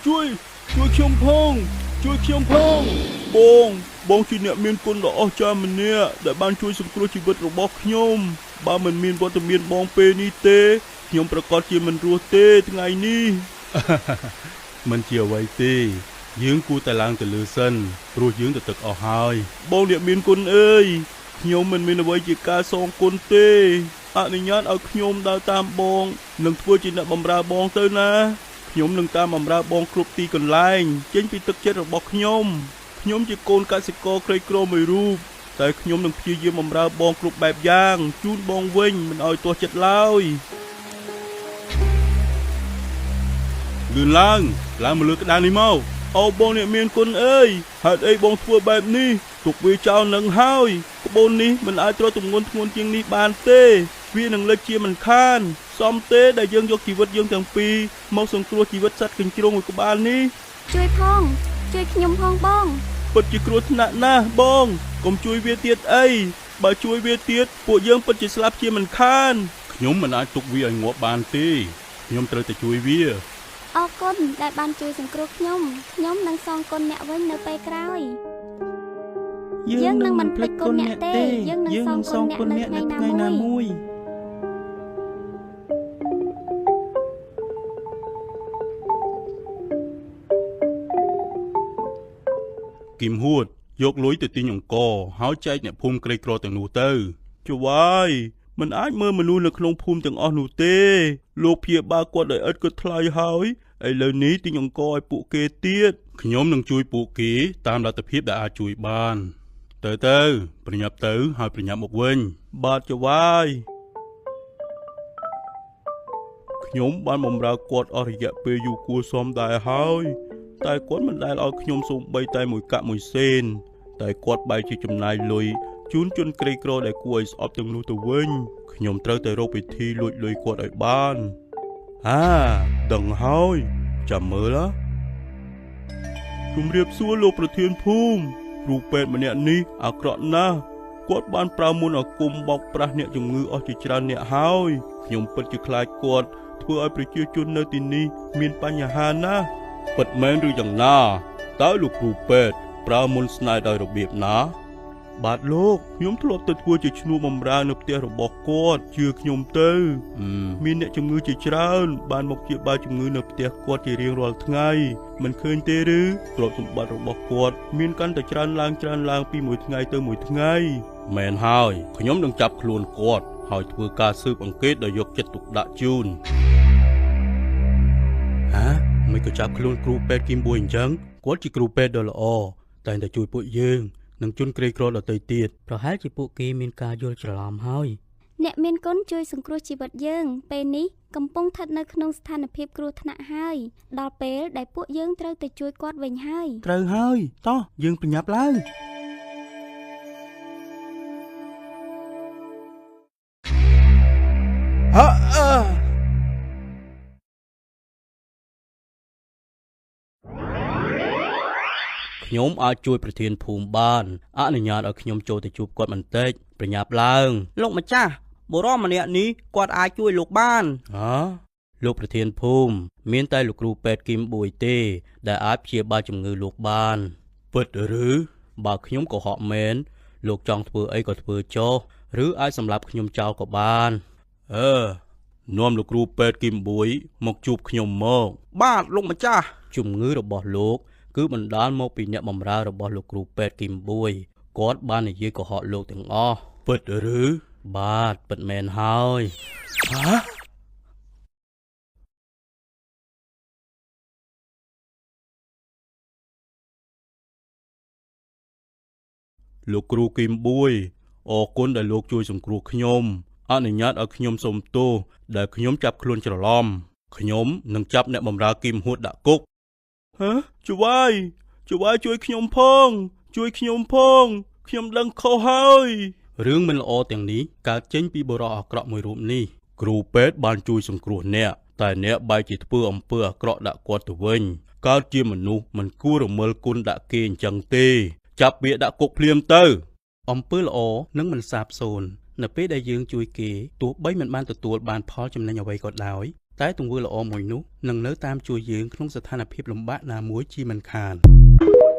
ជួយជួយខ្ញុំផងជួយខ្ញុំផងបងបងជាអ្នកមានគុណដ៏អស្ចារ្យម្នាក់ដែលបានជួយសង្គ្រោះជីវិតរបស់ខ្ញុំបើមិនមានវត្តមានបងពេលនេះទេខ្ញុំប្រកាសជាមិនរស់ទេថ្ងៃនេះ មិនជាអ្វីទេយើងគួរតែឡើងទៅលើសិនព្រោះយើងទៅទឹកអស់ហើយបងអ្នកមានគុណអើយខ្ញុំមិនមានអ្វីជាការសងគុណទេអនុញ្ញាតឲ្យខ្ញុំដើរតាមបងនិងធ្វើជាអ្នកបម្រើបងទៅណាខ្ញុំនឹងតាមបម្រើបងគ្រប់ទីកន្លែងចេញពីទឹកចិត្តរបស់ខ្ញុំខ្ញុំជាកូនកសិករក្រីក្រមួយរូបតែខ្ញុំនឹងព្យាយាមបម្រើបងគ្រប់បែបយ៉ាងជូនបងវិញមិនឲ្យទាស់ចិត្តឡើយលឿនឡើងឡើងមកលើក្តារនេះមកអូបងអ្នកមានគុណអើយហេតុអីបងធ្វើបែបនេះទុកវាចោលនឹងហើយក្បូននេះមិនអាចទ្រទម្ងន់ធ្ងន់ជាងនេះបានទេវានឹងលេចជាមិនខានសមទេដែលយើងយកជីវិតយើងទាំងពីរមកសង្គ្រោះជីវិតសត្វកញ្ជ្រោងមួយក្បាលនេះជួយផងជួយខ្ញុំផងបងពិតជាគ្រោះថ្នាក់ណាស់បងកុំជួយវាទៀតអីបើជួយវាទៀតពួកយើងពិតជាស្លាប់ជាមិនខានខ្ញុំមិនអាចទុកវាឲ្យងាប់បានទេខ្ញុំត្រូវតែជួយវាអរគុណដែលបានជួយសង្គ្រោះខ្ញុំខ្ញុំនឹងសងគុណអ្នកវិញនៅពេលក្រោយយើងនឹងមិនភ្លេចគុណអ្នកទេយើងនឹងសងគុណអ្នកនៅថ្ងៃណាមួយគឹមហួតយកលុយទៅទិញអង្ករហើយចែកអ្នកភូមិក្រីក្រទាំងនោះទៅចវាយមិនអាចមើលមនុស្សនៅក្នុងភូមិទាំងអស់នោះទេលោកព្យាបាលគាត់ដោយឥតគិតថ្លៃហើយឥឡូវនេះទិញអង្ករឲ្យពួកគេទៀតខ្ញុំនឹងជួយពួកគេតាមលទ្ធភាពដែលអាចជួយបានទៅទៅប្រញាប់ទៅហើយប្រញាប់មកវិញបាទចវាយខ្ញុំបានបម្រើគាត់អស់រយៈពេលយូរគួរសមដែរហើយតែគាត់មិនដែលឲ្យខ្ញុំសូម្បីតែមួយកាក់មួយសេនតែគាត់បែរជាចំណាយលុយជូនជនក្រីក្រដែលគួរឲ្យស្អប់ទាំងនោះទៅវិញខ្ញុំត្រូវតែរកវិធីលួចលុយគាត់ឲ្យបានអាដឹងហើយចាំមើលជំរាបសួរលោកប្រធានភូមិគ្រូពេទ្យម្នាក់នេះអាក្រក់ណាស់គាត់បានប្រើមន្តអាគមបោកប្រាស់អ្នកជំងឺអស់ជាច្រើនអ្នកហើយខ្ញុំពិតជាខ្លាចគាត់ធ្វើឲ្យប្រជាជននៅទីនេះមានបញ្ហាណាស់ពិតមែនឬយ៉ាងណាតើលោកគ្រូពេទ្យប្រើមន្តស្នេហ៍ដោយរបៀបណាបាទលោកខ្ញុំធ្លាប់ទៅធ្វើជាឈ្នួលបម្រើនៅផ្ទះរបស់គាត់ជឿខ្ញុំទៅមានអ្នកជំងឺជាច្រើនបានមកព្យាបាលជំងឺនៅផ្ទះគាត់ជារៀងរាល់ថ្ងៃមិនឃើញទេឬទ្រព្យសម្បត្តិរបស់គាត់មានកាន់តែច្រើនឡើងច្រើនឡើងពីមួយថ្ងៃទៅមួយថ្ងៃមែនហើយខ្ញុំនឹងចាប់ខ្លួនគាត់ហើយធ្វើការស៊ើបអង្កេតដោយយកចិត្តទុកដាក់ជូនហាមិនក៏ចាប់ខ្លួនគ្រូពេទ្យគីមបួយអញ្ចឹងគាត់ជាគ្រូពេទ្យដ៏ល្អតែងតែជួយពួកយើងនិងជនក្រីក្រដទៃទៀតប្រហែលជាពួកគេមានការយល់ច្រឡំហើយអ្នកមានគុណជួយសង្គ្រោះជីវិតយើងពេលនេះកំពុងស្ថិតនៅក្នុងស្ថានភាពគ្រោះថ្នាក់ហើយដល់ពេលដែលពួកយើងត្រូវទៅជួយគាត់វិញហើយត្រូវហើយតោះយើងប្រញាប់ឡើងខ្ញុំអាចជួយប្រធានភូមិបានអនុញ្ញាតឲ្យខ្ញុំចូលទៅជួបគាត់បន្តិចប្រញាប់ឡើងលោកម្ចាស់បុរសម្នាក់នេះគាត់អាចជួយលោកបានហ៎លោកប្រធានភូមិមានតែលោកគ្រូពេទ្យគីមបួយទេដែលអាចព្យាបាលជំងឺលោកបានពិតឬបើខ្ញុំកុហកមែនលោកចង់ធ្វើអីក៏ធ្វើចុះឬអាចសម្លាប់ខ្ញុំចោលក៏បាននាំលោកគ្រូពេទ្យគីមបួយមកជួបខ្ញុំមកបាទលោកម្ចាស់ជំងឺរបស់លោកគឺបណ្ដាលមកពីអ្នកបម្រើរបស់លោកគ្រូពេទ្យគីមបួយគាត់បាននិយាយកុហកលោកទាំងអស់ពិតឬបាទពិតមែនហើយហ៎លោកគ្រូគីមបួយអរគុណដែលលោកជួយសង្គ្រោះខ្ញុំអនុញ្ញាតឲ្យខ្ញុំសូមទោសដែលខ្ញុំចាប់ខ្លួនច្រឡំខ្ញុំនឹងចាប់អ្នកបម្រើគីមហួតដាក់គុកហ៎ចវាយចវាយជួយខ្ញុំផងជួយខ្ញុំផងខ្ញុំដឹងខុសហើយរឿងមិនល្អទាំងនេះកើតចេញពីបុរសអាក្រក់មួយរូបនេះគ្រូពេទ្យបានជួយសង្គ្រោះអ្នកតែអ្នកបែរជាធ្វើអំពើអាក្រក់ដាក់គាត់ទៅវិញកើតជាមនុស្សមិនគួររមិលគុណដាក់គេអញ្ចឹងទេចាប់វាដាក់គុកភ្លាមទៅអំពើល្អនឹងមិនសាបសូន្យនៅពេលដែលយើងជួយគេទោះបីមិនបានទទួលបានផលចំណេញអ្វីក៏ដោយ តែទង្វើល្អមួយនោះនឹងនៅតាមជួយយើងក្នុងស្ថានភាពលំបាកណាមួយជាមិនខាន។